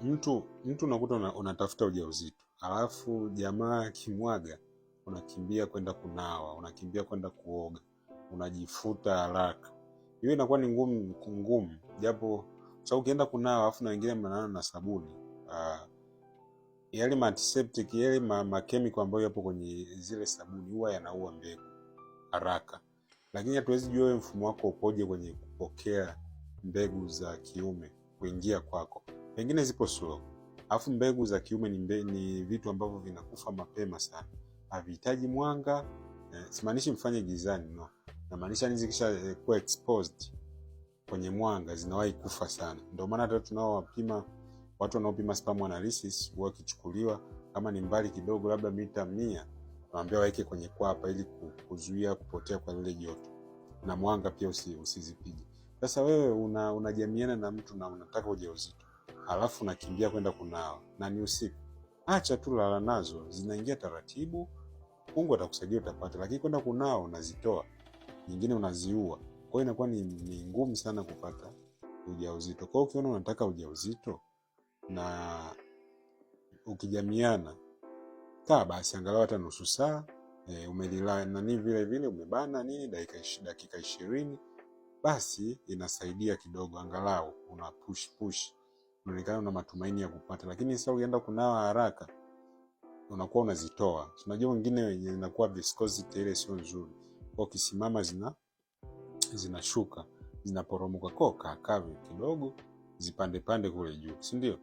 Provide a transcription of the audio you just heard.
Mtu unakuta unatafuta ujauzito, alafu jamaa akimwaga unakimbia kwenda kunawa, unakimbia kwenda kuoga, unajifuta haraka. Hiyo inakuwa ni ngumu ngumu, japo sababu ukienda kunawa alafu na wengine mnanawa na sabuni, yale ma antiseptic, yale ma chemical ambayo yapo kwenye zile sabuni huwa yanaua mbegu haraka, lakini hatuwezi jua wewe mfumo wako upoje kwenye kupokea mbegu za kiume kuingia kwako, pengine zipo slow. Alafu mbegu za kiume ni vitu ambavyo vinakufa mapema sana, havihitaji mwanga. Simaanishi mfanye gizani, no, namaanisha ni zikisha kuwa exposed kwenye mwanga zinawahi kufa sana. Ndio maana hata tunaowapima watu wanaopima sperm analysis huwa wakichukuliwa kama ni mbali kidogo, labda mita 100, tunaambia waweke kwenye kwapa ili kuzuia kupotea kwa lile joto na mwanga pia usizipige. Sasa wewe unajamiana na mtu na unataka ujauzito, alafu unakimbia kwenda kunawa na ni usiku, acha tu, lala nazo, zinaingia taratibu, Mungu atakusaidia utapata, lakini kwenda kunawa unazitoa, nyingine unaziua. Kwa hiyo inakuwa ni ngumu sana kupata ujauzito. Kwa hiyo ukiona unataka ujauzito na ukijamiana, kaa basi angalau hata nusu saa, umelila nani vile vile umebana nini dakika 20, basi inasaidia kidogo, angalau una push push, unaonekana una matumaini ya kupata. Lakini sasa ukienda kunawa haraka unakuwa unazitoa. Unajua wengine wenye inakuwa viscosity ile sio nzuri, kwa ukisimama zinashuka, zinaporomoka. Kwa kaa kidogo, zipande pande kule juu, si ndio?